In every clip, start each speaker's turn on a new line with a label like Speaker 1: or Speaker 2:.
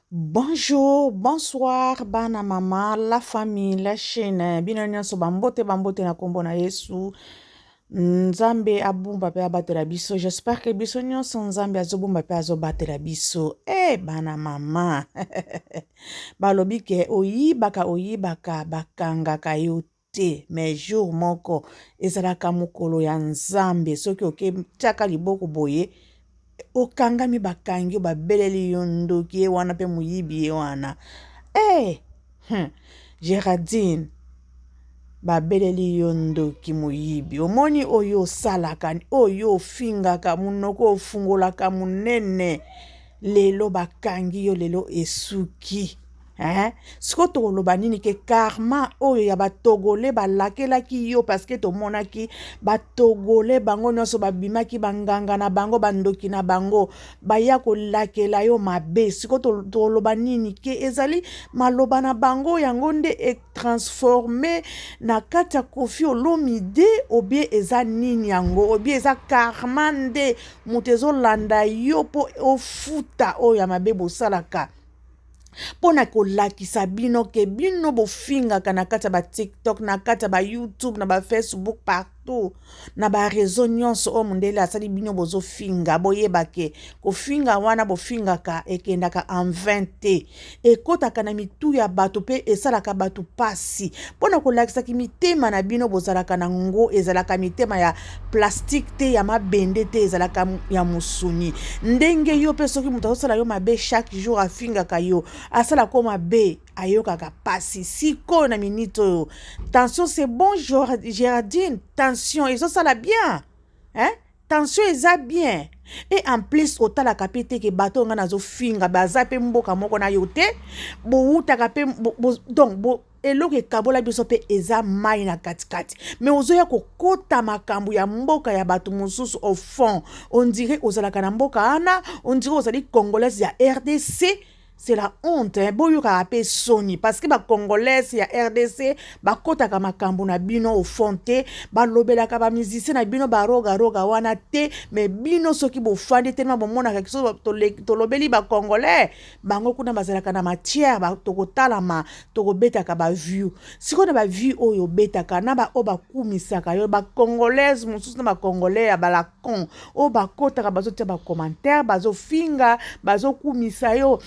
Speaker 1: Bonjour, bonsoir bana mama, la famille, la chaîne. Bino nyonso bambote bambote na kombo na Yesu. Nzambe abumba pe abatela biso. J'espère que biso nyonso Nzambe azobumba pe azobatela biso. Eh bana mama. Balobi ke oyibaka oyibaka bakangaka yo te mais jour moko ezalaka mokolo ya nzambe soki oke tiaka liboko boye okangami bakangi yo babeleli yo ndoki ye wana mpe moyibi ye wana hey! Eh, Geraldine babeleli yo ndoki moyibi omoni oyo osalaka oyo ofingaka monoko ofungolaka monene lelo bakangi yo lelo esuki eh? Sikoyo tokoloba nini ke karma oyo ya batogole balakelaki yo parceke tomonaki batogole bango nyonso babimaki banganga na bango bandoki na bango baya kolakela yo mabe. Sikoyo tokoloba nini ke ezali maloba na bango yango nde etransforme na kati ya Koffi Olomide obie eza nini yango obie eza karma nde moto ezolanda yo mpo ofuta oyo ya mabe bosalaka mpo na kolakisa bino ke bino bofingaka na kati ya ba TikTok, na kati ya ba YouTube, na ba Facebook, partout na ba réseau nyonso oyo mondele asali bino bozofinga. Boyeba ke kofinga wana bofingaka ekendaka en vain te, ekotaka na mitu ya bato mpe esalaka bato pasi. Mpo na kolakisaki mitema na bino bozalaka na ngo ezalaka mitema ya plastique te, ya mabende te, ezalaka ya mosuni. Ndenge yo mpe soki moto azosala yo mabe chaque jour, afingaka yo, asalaka yo mabe, ayokaka pasi. Sikoyo na minute oyo tension c'est bon Géraldine, tension ezosala bien hein? Tension eza bien et en plus otalaka mpe te ke bato oyo ngai nazofinga baza mpe mboka moko na yo te, bowutaka mpe donc eloko ekabola biso mpe eza mai na katikati, mais ozoya kokota makambo ya mboka ya bato mosusu. Au fond on dirait ozalaka na mboka wana, on dirait ozali congolaise ya RDC. C'est la honte hein? Boyokaka mpe soni parce que bacongolaise ya RDC bakotaka makambo na bino au fond te, balobelaka bamusicien na bino barogaroga wana te. Mais bino soki bofandi telema bomonaka so tolobeli bacongolais bango kuna bazalaka na matière, tokotalama, tokobetaka baview. Sikoyo na baview oyo obetaka na baoyo bakumisaka yo, bacongolaise mosusu na bacongolais ya balacon oyo bakotaka bazotia bacommentaire, bazofinga, bazokumisa yo.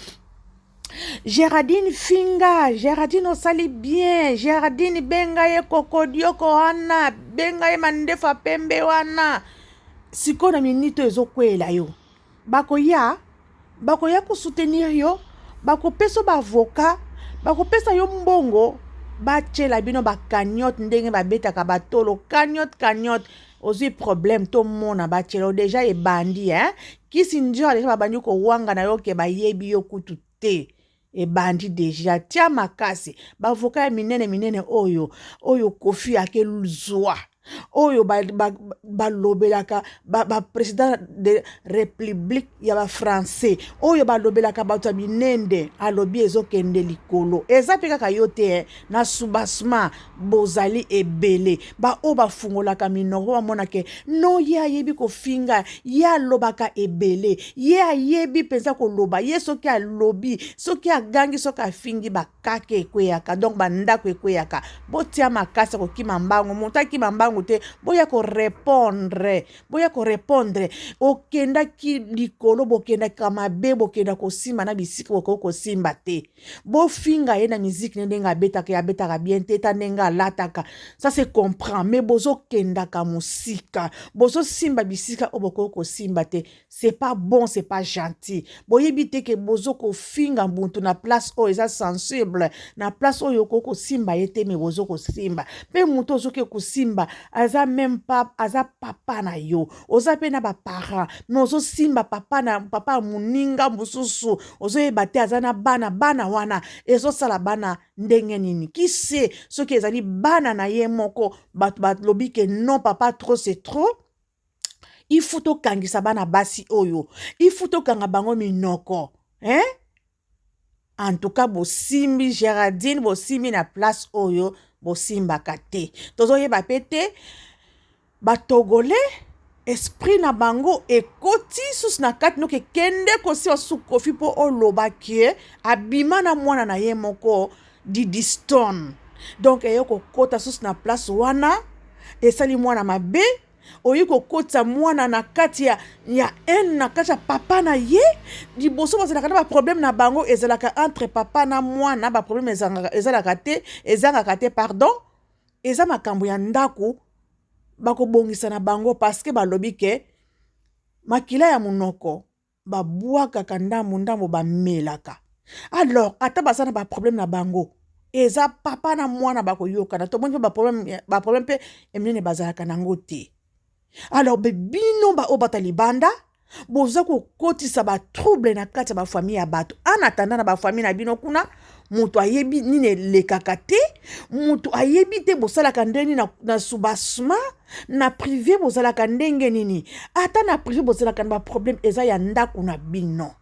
Speaker 1: Géraldine finga, Géraldine osali bien, Géraldine benga ye kokodioko wana, benga ye mandefa pembe wana. Sikoyo na minute oyo ezokweyela yo, bakoya bakoya kosoutenir yo, bakopesa baavocat, bakopesa yo mbongo, batiela bino bacagnotte ndenge babetaka batolo cagnotte cagnotte. Ozwi problème, tomona batiela yo deja ebandi hein? Kisi nzora deja babandi kowanga na yo ke bayebi yo kutu te, ebandi deja. Tia makasi bavoka ya minene minene oyo oyo Koffi akezwa, oyo balobelaka baprésident de république ya bafrançais, oyo balobelaka bato ya minende, alobi ezokende likolo. Eza mpe kaka yo te, na subasma bozali ebele baoyo bafungolaka minoko bamonake no ye ayebi kofinga, ye alobaka ebele, ye ayebi mpenza koloba. Ye soki alobi, soki agangi, soki afingi, bakake ekweyaka, donc bandako ekweyaka. Botia makasi ya kokima mbangu, moto akima mbangu te. Boya korépondre, boya korépondre. Okendaki likolo, bokendaka mabe, bokenda kosimba na bisika bokoki kosimba te. Bofinga ye na miziki ne ndenge abetaka, ye abetaka bien te, ta ndenge alataka, ça se comprend, mais bozokendaka mosika, bozosimba bisika oyo bokoki kosimba te. C'est pas bon, c'est pas gentil. Boyebi te ke bozo kofinga mutu na place oyo eza sensible, na place oyo okoki kosimba ye te, mais bozo kosimba mpe mutu ozoki kosimba aza même pas aza papa na yo, oza mpe na baparent, mais ozosimba papa na papa ya moninga mosusu, ozoyeba te aza na bana. Bana wana ezosala bana ndenge nini? Kise soki ezali bana na ye moko, bato balobi ke non papa, trop c'est trop, il faut tokangisa bana basi oyo, il faut tokanga bango minoko hein? En tout cas bosimbi Géraldine, bosimbi na place oyo bosimbaka te. Tozoyeba mpe te batogolais. Esprit na bango ekoti susu na kati noki kende kosiba susu Koffi mpo oloba ke abima na mwana na ye moko Didi Stone. Donc eye kokota susu na place wana esali mwana mabe. Oyi kokotisa mwana na kati ya haine na kati ya papa na ye. Liboso bazalaka na baproblème na bango, ezalaka entre papa na mwana, baproblème ezalaka te, ezangaka te, pardon. Eza makambo ya ndako bakobongisa na bango, parce que balobi ke makila ya monoko babwakaka ndambo ndambo, bamelaka. Alors ata baza na baproblème na bango, eza papa na mwana bakoyokana. Tomoni mpe baproblème mpe eminene bazalaka nango te. Alors be bino baoyo bata libanda boza kokotisa batrouble na kati ya bafamille ya bato. En attendant, na bafamille na bino kuna, moto ayebi nini elekaka te, moto ayebi te bosalaka ndenge nini na soubassement, na privé bozalaka ndenge nini. Ata na privé bozalaka na baproblème, eza ya ndako na bino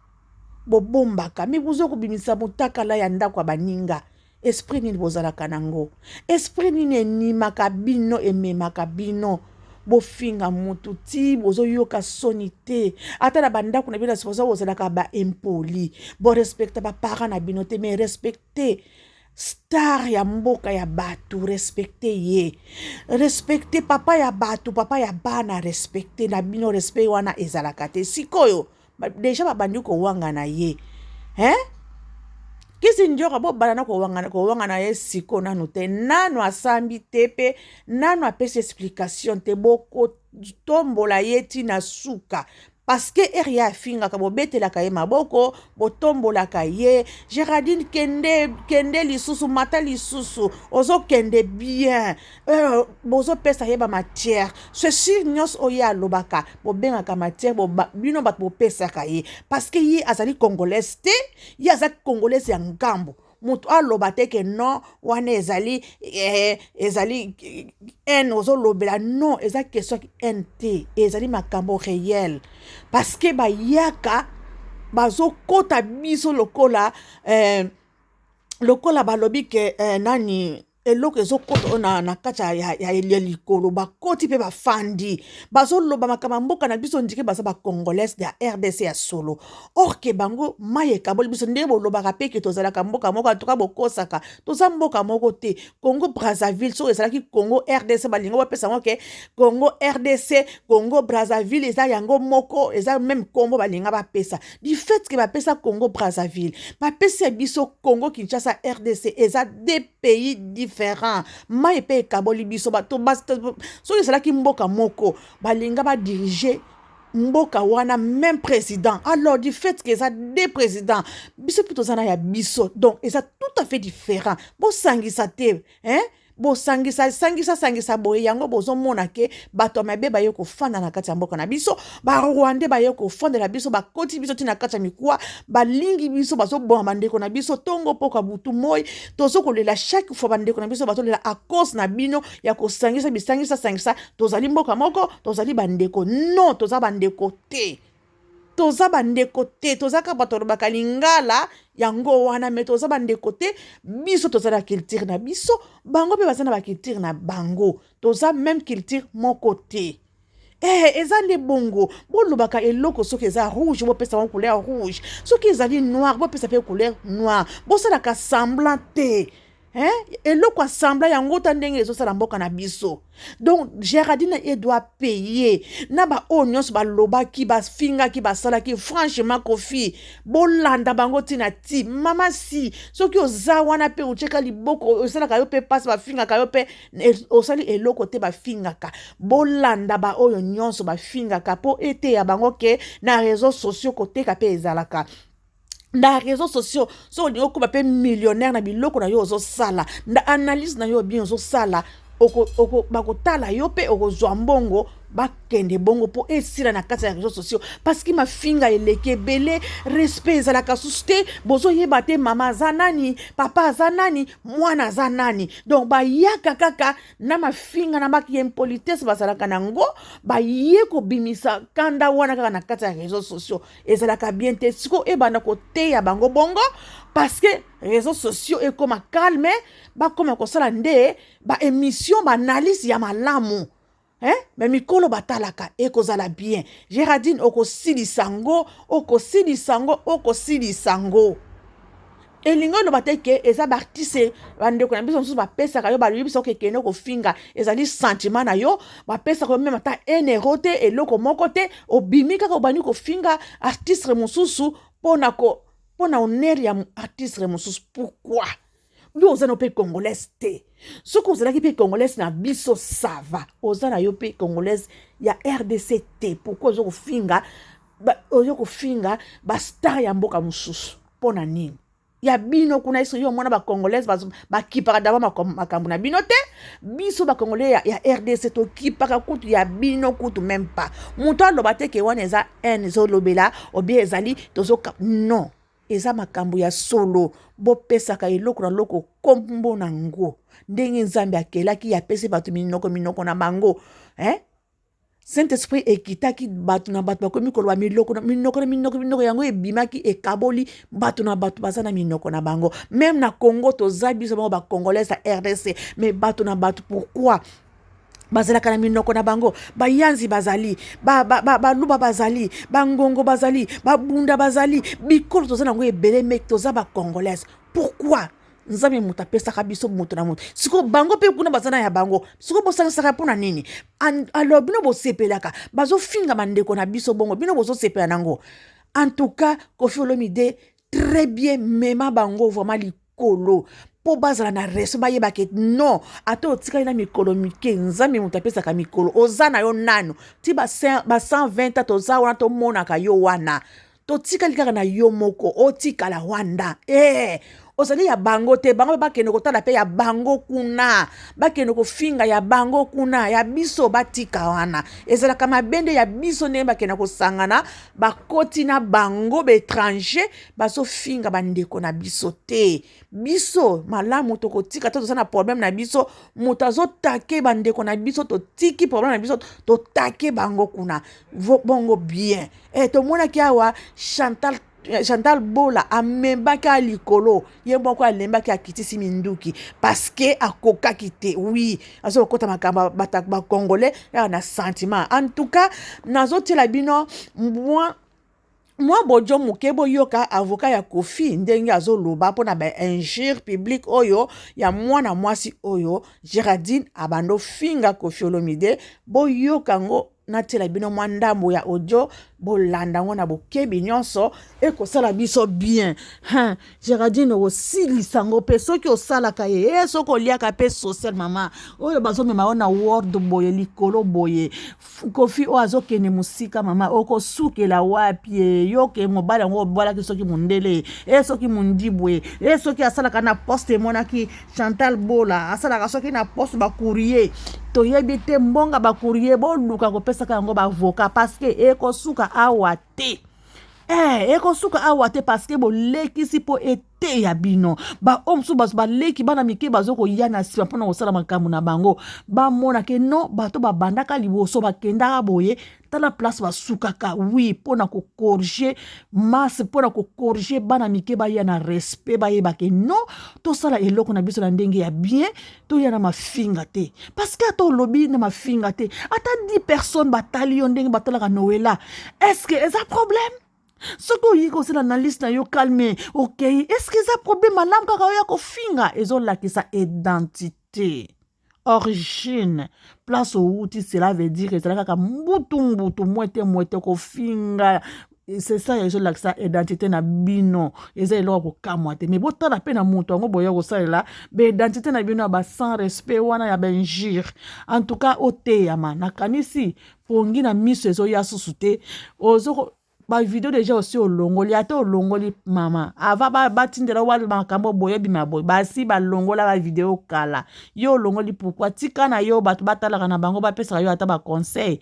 Speaker 1: bobombaka, me boza kobimisa motakala ya ndako ya baninga. Esprit nini bozalaka nango? Esprit nini enimaka bino, ememaka bino bofinga motu ti bozoyoka soni te? Ata na bandako na bino na supposer bozalaka baimpoli, borespecta baparent na bino te, mais respecte star ya mboka ya bato, respecte ye, respecte papa ya bato, papa ya bana, respecte na bino. Respect wana ezalaka te. Sikoyo déjà babandi kowanga na ye, hein? Kisi ndioka bobanda na kowangana ye siko nanu te, nanu asambi te mpe nanu apesi explication te. Bokotombola ye ntina suka, parce que ere ye afingaka, bobetelaka ye maboko, botombolaka ye. Géraldine, kende, kende lisusu, mata lisusu, ozokende bien. Bozopesa ye bamatière. Ceci nyonso oyo ye alobaka, bobengaka matière. Bino bato bopesaka ye, parce que ye azali congolaise te, ye aza congolaise ya ngambo. Moto aloba te ke non, wana ezali haine ozolobela. Non, eza question haine te, ezali makambo réel, parce que bayaka bazokota biso lokola balobi ke nani, eloko ezokota oyo na kati ya likolo. Bakoti mpe bafandi, bazoloba makambo ya mboka na biso ndike baza bacongolaise ya RDC ya solo, or ke bango mai ekaboli biso. Ndenge bolobaka mpe ke tozalaka mboka moko, antuka bokosaka, toza mboka moko te. Congo Brazzaville, soki ezalaki Congo RDC, balingo bapesa yango ke Congo RDC, Congo Brazzaville eza yango moko, eza même nkombo balinga bapesa. Du fait ke bapesa Congo Brazzaville, bapesi biso Congo Kinshasa RDC, eza deux pays différents. Mai mpe ekaboli biso. Soki ezalaki mboka moko, balinga badirige mboka wana même président. Alors du fait que eza deux présidents, biso mpe toza na ya biso, donc eza tout à fait différent. Bosangisa te, hein? Bosangisa, sangisa, sangisa boye. Yango bozomona ke bato ya mabe baye kofanda na kati ya mboka na biso, barwandais baye kofandela biso, bakoti biso ntina kati ya mikuwa, balingi biso, bazoboma bandeko na biso ntongo, mpoka, butu, moi. Tozokolela chaque fois, bandeko na biso bazolela à cause na bino ya kosangisa bisangisa sangisa. Tozali mboka moko, tozali bandeko. Non, toza bandeko te, toza bandeko te. Toza kaka bato balobaka lingala, yango wana, me toza bandeko te. Biso toza na culture na biso, bango mpe baza na baculture na bango, toza même culture moko te. Eza nde bongo. Bolobaka eloko, soki eza rouge, bopesa bango couleur rouge, soki ezali noir, bopesa mpe couleur noir. Bosalaka semblant te, hein? Eloko ya semblant yango ta ndenge ezosala mboka na biso. Donc Géraldine, ye doit payer na baoyo nyonso balobaki, bafingaki, basalaki. Franchement, Kofi, bolanda bango ntina ti. Mama si soki oza wana mpe otieka liboko, osalaka yo mpe mpasi, bafingaka yo mpe, osali eloko te, bafingaka. Bolanda baoyo nyonso bafingaka mpo eteya bango ke na réseaux sociaux koteka mpe ezalaka. Na réseaux sociaux, so olingi okóma mpe millionnaire na biloko na yo ozosala, na analyse na yo bien ozosala, bakotala yo mpe okozwa mbongo. Bakende bongo mpo esila na kati ya réseaux sociaux, parce que mafinga eleki ebele, respect ezalaka susu te. Bozoyeba te mama aza nani, papa aza nani, mwana aza nani. Donc bayaka kaka na mafinga na baki ya impolitesse bazalaka nango, baye kobimisa kanda wana kaka na kati ya réseaux sociaux. Ezalaka bien te. Sikoyo ebanda koteya bango bongo, parce que réseaux sociaux ekóma calme, bakóma kosala nde baémission, baanalyse ya malamu. Hein? Mais mikolo batalaka ekozala bien. Geraldine okosilisa ngo, okosilisa ngo, okosilisa ngo. Elingi oloba te ke eza baartiste bandeko na biso mosusu bapesaka yo balobi biso okekende kofinga ezali sentiment na yo bapesaka yo meme ata un euro te eloko moko te obimi kaka obandi kofinga artiste mosusu mpona ko mpona honneur ya artiste mosusu pourquoi yo oza na mpe congolaise te soki ozalaki mpe congolaise na biso sava oza na yo mpe congolaise ya rdc te pourkui ozo kofinga ozo kofinga bastar ya mboka mosusu mpo na nini ya bino kuna eso yo omona bacongolaise bakipaka daba makambo na bino te biso bacongolais ya, ya rdc tokipaka kutu ya bino kutu meme pas moto aloba te ke wana eza haine ezolobela obie ezali tozoka non Eza makambo ya solo bopesaka eloko na loko kombo na ngo ndenge nzambe akelaki apesi bato minoko minoko na bango eh? saint esprit ekitaki bato na bato bakomi koloba miloko na minoko na minoko minoko yango ebimaki ekaboli bato na bato baza na minoko na bango meme na congo toza biso bango bacongolais ya rdc mais bato na bato pourquoi bazalaka na minoko na bango bayanzi bazali baluba ba, ba, ba bazali bangongo bazali babunda bazali bikolo toza nango ebele me toza bacongolaise pourquoi nzambe moto apesaka biso moto na moto sikoyo bango mpe kuna baza na ya bango sikoyo bosangisaka mpo na nini alors bino bosepelaka bazofinga bandeko na biso bongo bino bozosepela nango en tout cas kofi olomide très bien mema bango vraiment likolo mpo bazala na respect bayeba ke non ata otikali na mikolo mike nzambe moto apesaka mikolo oza na yo nanu ti ba 120 ans toza wana tomonaka yo wana totikali kaka na yo moko otikala wanda eh ozali ya bango te bango mpe bakende kotala mpe ya bango kuna bakende kofinga ya bango kuna ya biso batika wana ezalaka mabe nde ya biso ndenge bakenda kosangana bakoti na bango baetranger bazofinga bandeko na biso te biso malamu tokotika te toza na problème na biso moto azotake bandeko na biso totiki problème na biso totake bango kuna bongo bien e tomonaki awa chantal eh, chantal bola amembaki a likolo ye moko alembaki akitisi minduki parceke akokaki te wi azokota makambo bacongolais kaka na sentiment en tout cas nazotiela bino mwa mwa bojo moke boyoka avocat ya kofi ndenge azoloba mpo na bainjure publique oyo ya mwana mwasi oyo geraldine abando finga kofi olomide boyoka yango natiela bino mwa ndambo ya audio bolanda yango na bokebi nyonso ekosala biso bien hein, geraldine okosilisa yango mpe soki osalaka ye e soki oliaka mpe social mama oyo bazomema yo na word boye likolo boye kofi oyo azokende mosika mama okosukela wapi ye yoke mobali yango obalaki soki mondele e soki mondibwe e soki asalaka na poste emonaki chantal bola asalaka soki na poste bacourrier toyebi te mbonga bacourrier boluka kopesaka yango baavocat parceke ekosuka awa te Eh, ekosuka awa te parceke bolekisi mpo eteya bino baoyo mosusu bazo baleki bana mike bazo koya na nsima mpona kosala makambo na bango bamona ke non bato babandaka liboso bakendaka boye tala place basukaka wi mpo na kocorrige masse mpo na kocorrige bana mike baya na respect bayeba ke non tosala eloko na biso na ndenge ya bien toya na mafinga te parce que ata olobi na mafinga te ata 10 personnes batali yo ndenge batalaka noela est ce que eza problème soki oyi kosala analyse na yo calme okei okay. est ce que eza problème malamu kaka oya kofinga ezolakisa identité origine place owuti cela veut dire ezala kaka mbutu mbutu mwete mwete kofinga c'est ça ezolakisa identité na bino eza eloko ya kokamwa te mais botala mpe na moto yango boya kosalela baidentité na bino ya ba sans respect wana ya bainjure en tout cas oteyama nakanisi pongi na miso ezoya susu te ozo bavideo deja osi olongoli ata olongoli mama ava batindela ba makambo boye ebima boye basi balongola bavideo kala yo olongoli pourkui tika na yo bato batalaka na bango bapesaka yo ata baconseil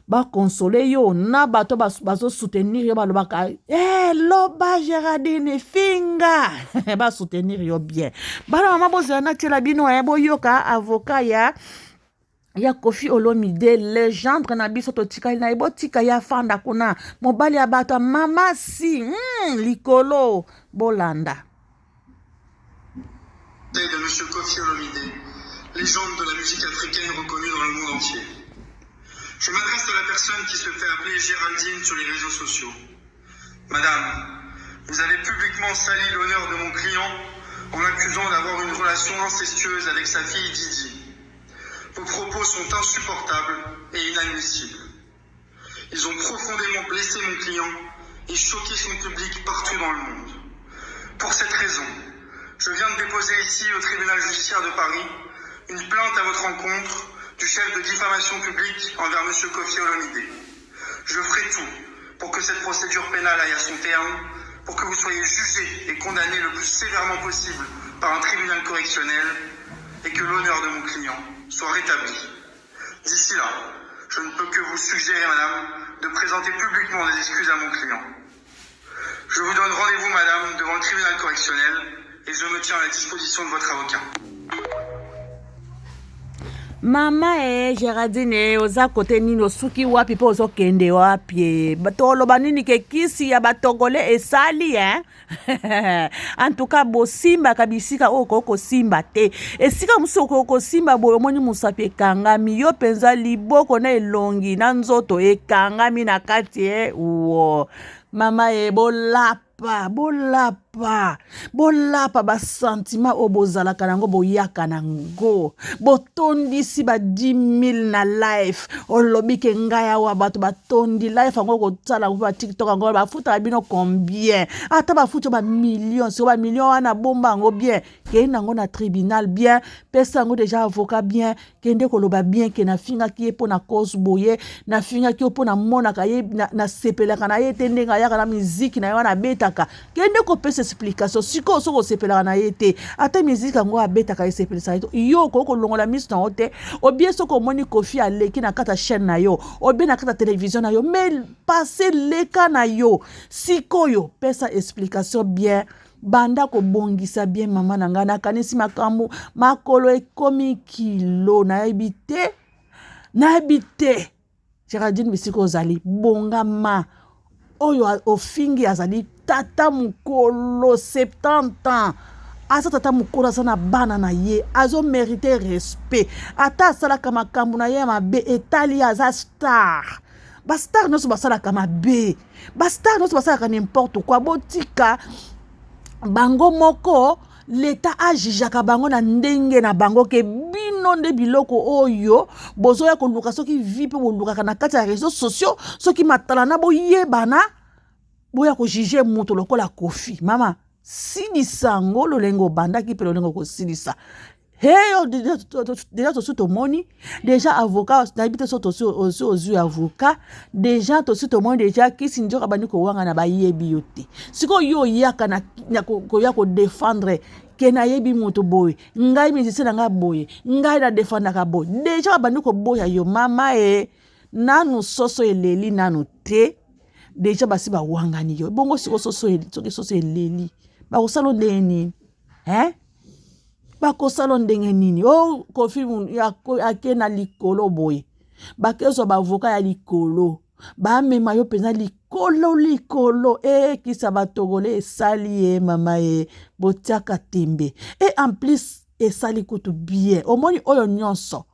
Speaker 1: bakonsole yo na bato bazosoutenir yo balobaka hey, eh, loba gerardine finga basoutenir yo bien bana mama bozela natiela bino eh, boyoka avocat ya ya Koffi Olomide legendre na biso totikali na ye botika ye afanda kuna mobali ya bato ya mama si mm, likolo bolanda
Speaker 2: de M. Koffi Olomide. légende de la musique africaine reconnue dans le monde entier. Je m'adresse à la personne qui se fait appeler Géraldine sur les réseaux sociaux. Madame, vous avez publiquement sali l'honneur de mon client en l'accusant d'avoir une relation incestueuse avec sa fille Didi. Vos propos sont insupportables et inadmissibles. Ils ont profondément blessé mon client et choqué son public partout dans le monde. Pour cette raison, je viens de déposer ici au tribunal judiciaire de Paris une plainte à votre rencontre du chef de diffamation publique envers M. Koffi Olomide. Je ferai tout pour que cette procédure pénale aille à son terme, pour que vous soyez jugé et condamné le plus sévèrement possible par un tribunal correctionnel et que l'honneur de mon client soit rétabli. D'ici là, je ne peux que vous suggérer, madame, de présenter publiquement des excuses à mon client. Je vous donne rendez-vous, madame, devant le tribunal correctionnel et je me tiens à la disposition de votre avocat.
Speaker 1: Mama e Geraldine e oza kote nini osuki wapi mpe ozokende wapi e toloba nini ke kisi ya batogole esali eh? en tout cas bosimbaka bisika oyo okoki kosimba te esika mosusu okoki kosimba boye omoni mosapi ekangami yo mpenza liboko na elongi na nzoto ekangami na kati e wo mama e bolapa bolapa bolapa bolapa basantima oyo bozalaka nango boyaka nango botondisi ba 10 000 na life olobi ke ngai awa bato batondi life yango kosala yango ba tiktok yango bafutaka bino combien ata bafuti ba million siko ba million wana bomba yango bien kei nango na tribunal bien pesa yango deja avocat bien kende koloba bien ke nafingaki ye mpo na cause boye nafingaki yo mpo namonaka ye nasepelaka na ye te ndenge ayaka na miziki na ye wana abetaka kende kopesa explication sikoyo soki osepelaka na ye te ata miziki yango abetaka esepelisaka ye te yo okoki kolongola miso na yo te obie soki omoni kofi aleki na kati ya chaîne na yo obie na kati ya televizio na yo mais passe leka na yo sikoyo pesa explication bien banda kobongisa bien mama na ngai nakanisi makambo makolo ekomi kilo nayebi te nayebi te geraldine bisika ozali bongama oyo ofingi azali tata mokolo 70 ans aza tata mokolo aza na bana na ye azomerite respect ata asalaka makambo na ye ya mabe etali ye aza star bastar nyonso basalaka mabe bastar nyonso basalaka n'importe quoi botika bango moko leta ajijaka bango na ndenge na bango ke bino nde biloko oyo bozoya koluka soki vi mpe bolukaka na kati ya réseau sociaux soki matalana boyebana boya kojuge moto lokola kofi mama silisa yango lolenge obandaki mpe lolenge okosilisa heyo deja tosi tomoni deja avocat nayebi te so tosi osi ozwi avocat deja tosi tomoni deja kisi nzoka bandi kowangana bayebi yo te sikoyo yo oyaka na, na koya kodefendre ke nayebi moto boye ngai musicien na ngai boye ngai nadefendaka boye deja babandi koboya yo mama e nanu soso eleli nanu te deja basi bawangani yo bongo siko soso soki soso eleli bakosala ndenge nini hein bakosala ndenge nini o oh, kofi ake na likolo boye bakezwa baavoka ya likolo bamema yo mpenza likolo likolo ekisa eh, batogole esali ye mama ye botiaka tembe e en plus esali kutu bien omoni oyo nyonso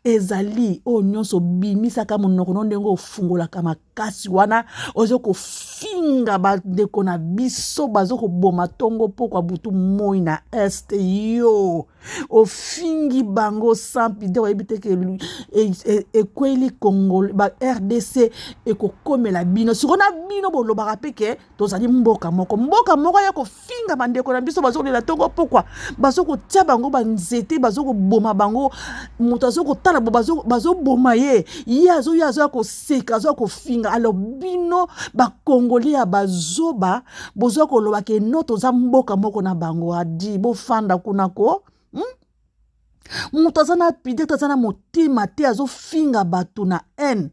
Speaker 1: ezali oyo nyonso obimisaka monoko no ndenge ofungolaka makasi wana ozo kofinga bandeko na biso bazo koboma ntongo pokwa butu moi na este yo ofingi bango sans pudeur oyebi te ke ekweli congo ba rdc ekokomela bino sikoyo na bino bolobaka mpe ke tozali mboka moko mboka moko ya kofinga bandeko na biso bazokolela ntongo pokwa bazokotia bango banzete bazokoboma bango moto azokotala bo bazoboma ye ye azoya azoya koseka azoya kofinga alors bino bakongoli ya bazoba bozoya koloba ke no toza mboka moko na bango adi bofanda kuna ko hmm? moto aza na pide te aza na motema te azofinga bato na haine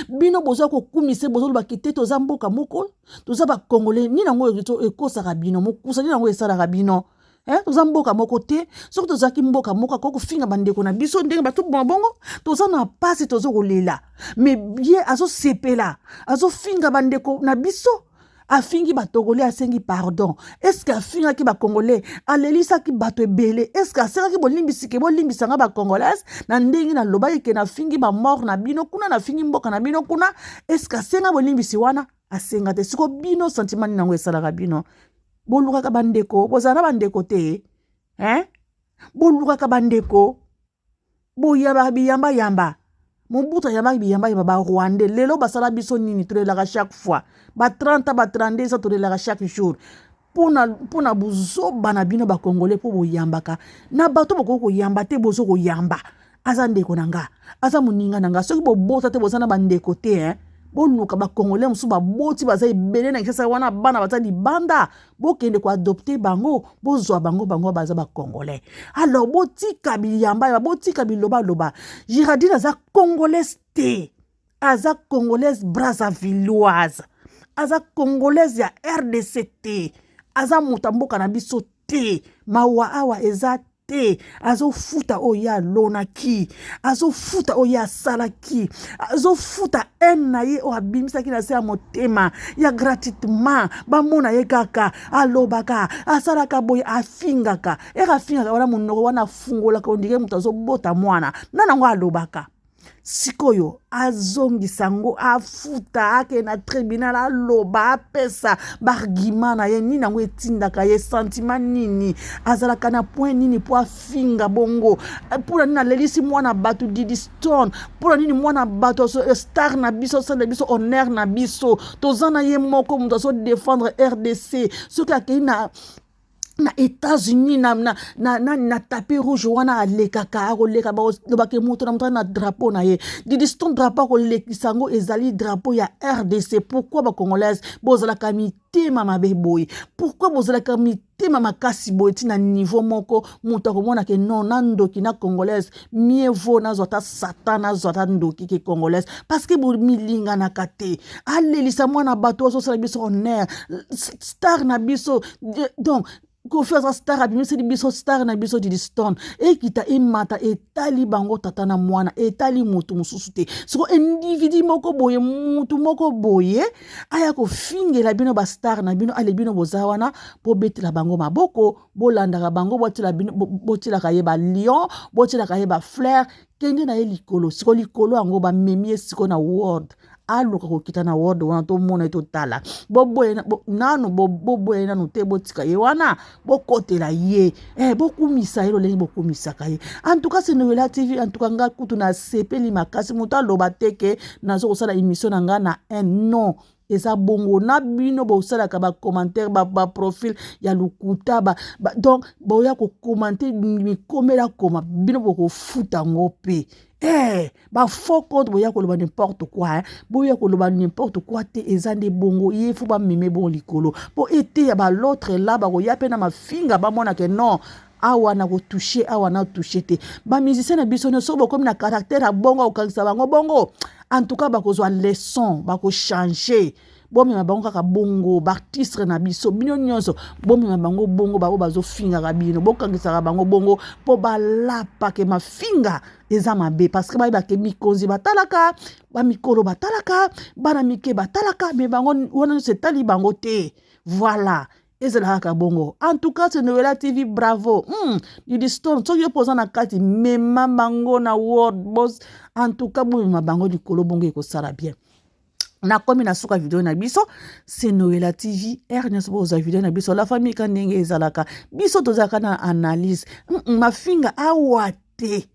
Speaker 1: bino boza kokumisa bozoloba kite toza mboka moko toza bakongole nini yango ekosaka bino mokusa nini yango esalaka bino eh, toza mboka moko te soki tozalaki mboka moko akoki kofinga bandeko na biso ndenge bato boma bongo toza na mpasi toza kolela me ye azosepela azofinga bandeko na biso. Afingi batogolais, asengi pardon? Est-ce afingaki bacongolais, alelisaki bato ebele? Est-ce asengaki bolimbisi ke bolimbisanga bacongolaise na ndenge nalobaki ke nafingi bamort na bino kuna, nafingi mboka na bino kuna? Est-ce asenga bolimbisi wana? Asenga te. Siko bino, sentiment nini yango esalaka bino? Bolukaka bandeko, bozala na bandeko te, hein? Bolukaka bandeko, boyambaka biyambayamba. Mobutu ayambaki biyambayamba. Barwandais lelo basala biso nini? Tolelaka chaque fois ba 30, ba 32 eza, tolelaka chaque jour mpona buzoba na bino bakongole, mpo boyambaka na bato bokoki koyamba te. Bozo koyamba, aza ndeko na nga, aza moninga na nga. Soki bobota te, boza na bandeko te, hein? Boluka bakongolais mosusu baboti, baza ebele na Kinshasa wana, bana baza libanda, bokende koadopter bango, bozwa bango, bango baza bacongolais. Alors botika biyamba, botika bilobaloba. Géraldine aza congolaise te, aza congolaise brazzavilloise, aza congolaise ya RDC te, aza moto ya mboka na biso te. Mawa awa eza te. Azofuta oyo ye alonaki, azofuta oyo ye asalaki, azofuta haine na ye oyo abimisaki na se ya motema ya gratuitement. Bamona ye kaka alobaka, asalaka boye, afingaka ere, afingaka wana, monoko wana afungolaka ondike moto azobota mwana nana yango alobaka. Sikoyo azongisa yango, afuta, akende na tribunal, aloba, apesa baargument na ye. Nini yango etindaka ye? Sentiment nini azalaka na point nini mpo afinga bongo? Mpona nini alelisi mwana bato Didi Stone? Mpona nini mwana bato, star na biso, asala biso honneur na biso, toza na ye moko moto azodéfendre RDC. Soki akei na États-Unis, na tapis rouge wana alekaka, akoleka, balobaka moto na moto na drapeau na ye. Didi Stone, drapeau akolekisa yango ezali drapeau ya RDC. Pourquoi bacongolaise bozalaka mitema mabe boye? Pourquoi bozalaka mitema makasi boye ntina niveau moko moto akomona ke non, na ndoki na congolaise, mieux vaut nazwa ata satan, nazwa ata ndoki ke congolaise, parce que bomilinganaka te. Alelisa mwana bato, azosala biso honneur, star na biso. Donc Kofi aza star, abimiseli biso star na biso Didi Stone. Ekita emata, etali bango tata na mwana, etali motu mosusu te. Siko individu moko boye, mutu moko boye aya kofingela bino bastar na bino, ale bino boza wana, bobetela bango maboko, bolandaka bango, botielaka ye balion, botielaka ye bafleur, kende na ye likolo. Siko likolo yango bamemi ye siko na world, aluka kokita na world wana, tomona ye, totala. Boboye nanu, boboye nanu te, botika ye wana, bokotela ye, bokumisa ye lolenge bokumisaka ye. En tout cas, c'est Noela TV. En tout cas, nga kutu nasepeli makasi. Moto aloba te ke naza kosala émission na nga na un non. Eza bongo na bino bosalaka bacommentaire, baprofil ya lokuta ba, donc boya kocommenter mikomela koma, bino bokofuta yango mpe. Bafaux compte, boya koloba n'importe quoi, eh. Boya koloba n'importe quoi te. Eza nde bongo, ye faut bameme bongo likolo mpo eteya bal'autre la bakoya mpe na mafinga, bamonake non, awa na kotoucher, awa na toucher te. Bamusicien na biso nyonso bokomi na caractère ya bongo, akokangisa bango bongo. En tout cas, bakozwa leçon, bakochanger. Bomema bango kaka bongo, baartiste na biso, bino nyonso bomema bango bongo. Bango bazofingaka bino, bokangisaka bango bongo mpo balapake mafinga eza mabe, parce que bayebake mikonzi batalaka, bamikolo batalaka, bana mike batalaka, mais bango wana nyonso etali bango te. Voilà, ezala kaka bongo. En tout cas, c'est Noela TV, bravo. Didi Stone, soki yo mpoza na kati, mema bango na world boss. En tout cas, bomema bango likolo bongo, ekosala bien. Nakomi na suka video na biso. C'est Noela TV. R nyonso bozwa video na biso, la famille, ka ndenge ezalaka, biso tozalaka na analyse. Mafinga awa te,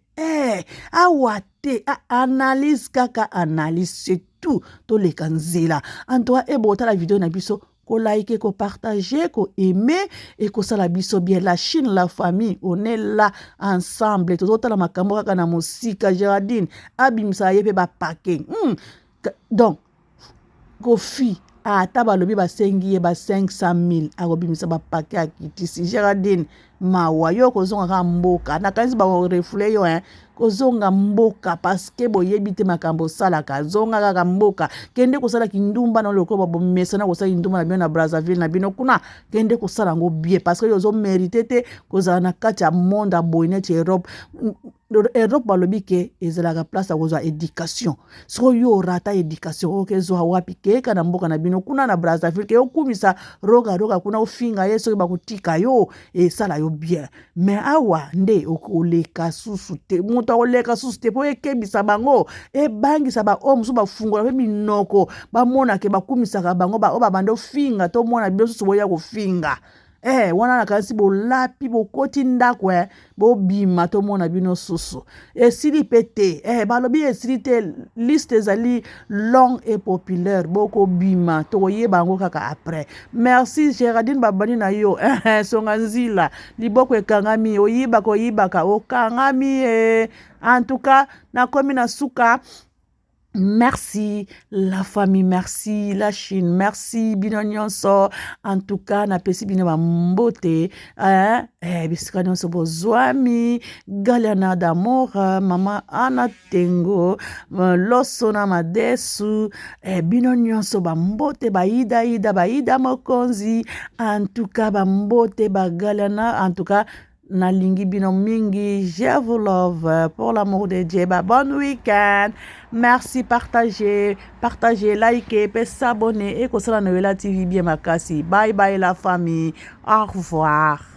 Speaker 1: awa te, analyse kaka analyse, c'est tout. Toleka nzela. En tout cas, ebotala video na biso, kolike, kopartager, koaimer, ekosala biso bien. La chaîne, la famille, on est là ensemble. Tozotala makambo kaka na mosika. Géraldine abimisaka ye mpe bapake. Donc Kofi, ata balobi basengi ye ba 500 000, akobimisa bapake, akitisi Géraldine. Mawa yo okozonga kaka mboka. Nakanisi ba refouler yo hein. Kozonga mboka parce que boyebi te makambo osalaka. Zonga kaka mboka. Kende kosala kindumba na lokola bomesana kosala kindumba na bino na Brazzaville na bino kuna. Kende kosala yango bien parce que yo ozo merite te kozala na kati ya monde ya boye neti Europe. Europe balobi ke ezalaka place ya kozwa education. Soki yo orata education okezwa wapi? Keka na mboka na bino kuna na Brazzaville, ke okumisa roga roga kuna, ofinga ye soki bakotika yo esala yo bien. Mais awa nde okoleka susu te, moto akoleka susu te mpo ekebisa bango, ebangisa baoyo mosusu bafungola mpe minoko bamona ke bakumisaka bango, baoyo babanda ofinga tomona bino susu boya kofinga. Eh, wana nakanisi bolapi bokoti ndako eh, bobima tomona bino susu. Esili mpe te eh, balobi esili te, liste ezali long et populaire, bokobima tokoyeba yango kaka après. Merci Géraldine, babandi na yo eh, songa nzila liboko ekangami, oyibaka oyibaka okangami eh. En tout cas nakomi na suka. Merci la famille, merci la Chine, merci bino nyonso. En tout cas, napesi bino bambote eh, eh, bisika nyonso bozwami. Galiana d'amour, mama Anna Tengo, loso na madesu, eh, bino nyonso bambote, baida ida baida mokonzi. En tout cas, bambote ba Galiana, en tout cas nalingi bino mingi. Je vous love pour l'amour de Dieu. Ba bon week-end. Merci, partagez, partagez, likez, pe s'abonner et kosala Noëlla TV bien makasi. Bye bye la famille. Au revoir.